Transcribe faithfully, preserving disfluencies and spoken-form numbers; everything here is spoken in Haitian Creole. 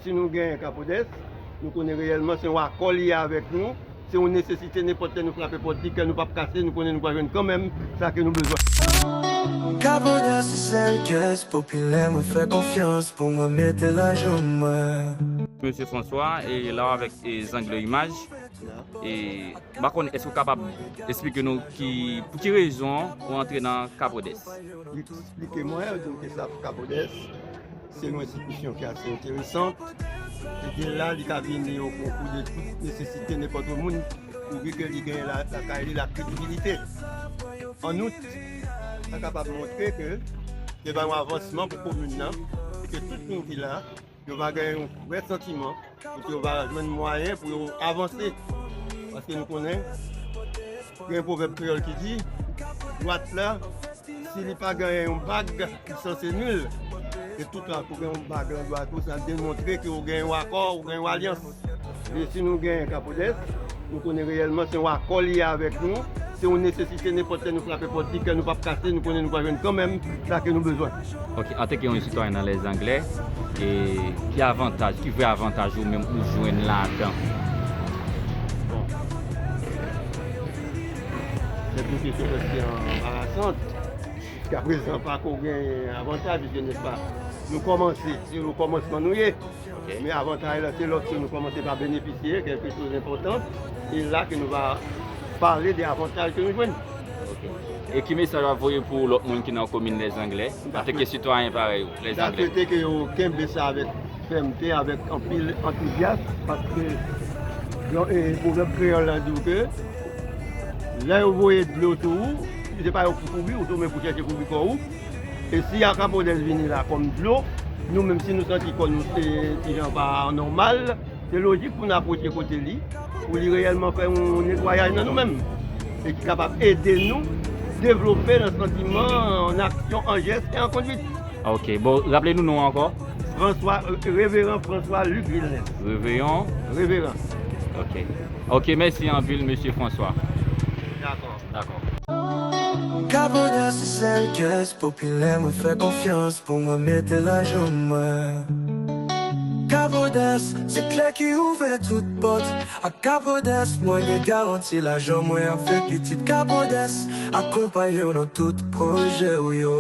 Si nou genyen Kapodès, nou konnen reyèlman se yon akò li ye avèk nou, se yon nesesite, nenpòt lè nou frape pòt li, kè nou p ap kase, nou konnen nou pral jwenn kanmenm sa ke nou bezwen. Kapodès se sèl kès popilè mwen fè konfyans pou mwen mete lajan mwen. Mesye François, e la w avèk e, Zangle Imaj. E m pa konnen, èske w kapab esplike nou ki, pou ki rezon ou antre nan Kapodès? Li eksplike mwen, donk, ke sa Kapodès, se yon enstitisyon ki ase enteresan. Li gen la, li ka vini o konkou de tout nesesite nenpòt moun, pouvi ke li gen la, lakay li, la kredibilite. An out, sa kapab montre ke se va yon avansman pou komin nan, e ke tout moun ki la, yo va gen yon vrè santiman, pou yo va jwenn mwayen pou yo avanse. Paske nou konnen, gen yon pwovèb kreyòl ki di, dwat la, si li pa genyen yon bag, li sanse nil. E tout la, pou gen yon bag nan dwat ou, sa demontre ke ou gen yon akò, ou gen yon alyans. E si nou genyen Kapodès, nou konnen reyèlman se yon akò li ye avèk nou, se yon nesesite, nenpòt lè nou frape pòt li, kè nou p ap kase, nou konnen nou pral jwenn kanmenm sa ke nou bezwen. Ok, antanke yon sitwayen nan Lèzanglè, e ki avantaj, ki vrè avantaj ou menm ou jwenn ladan? Bon. Se yon kesyon prèske anbarasan. Jiskaprezan, pa ko gen avantaj, piske, nèspa, nou kòmanse, se o kòmansman nou ye. Men avantaj la, se lòske nou kòmanse pa benefisye, kèlke choz enpòtan, e la ke nou va pale de avantaj ke nou jwenn. E ki mesaj w ap voye pou lòt moun ki nan komin Lèzanglè, antanke sitwayen parèy ou, Sa Lèzanglè? swete ke yo kenbe sa avèk fèmte, avèk anpil antouzyas, paske yon, e, pwovèb kreyòl la di w ke lè yo voye dlo sou ou, se pa yo ki kouvri ou, se ou menm pou chèche kouvri kò ou. E si Kapodès vini la kòm dlo, nou menm si nou santi kò nou se ti jan pa nòmal, se lojik pou n apwoche kote li, pou li reyèlman fè yon netwayaj nan nou menm, e ki kapab ede nou devlope nan santiman, an aksyon, an jès e an kondwit. Ok, bon, raple nou non ankò. François, euh, Reveran François Luc Vilnève. Reveyon. Reveran. Ok. Ok, mèsi anpil, mesye François. Dakò. Dakò. Kapodès se sèl kès popilè mwen fè konfyans pou mwen mete lajan mwen. Kapodès se kle ki ouvè tout pòt. Ak Kapodès mwen gen garanti lajan mwen ap fè pitit. Kapodès akonpaye w nan tout pwojè w yo.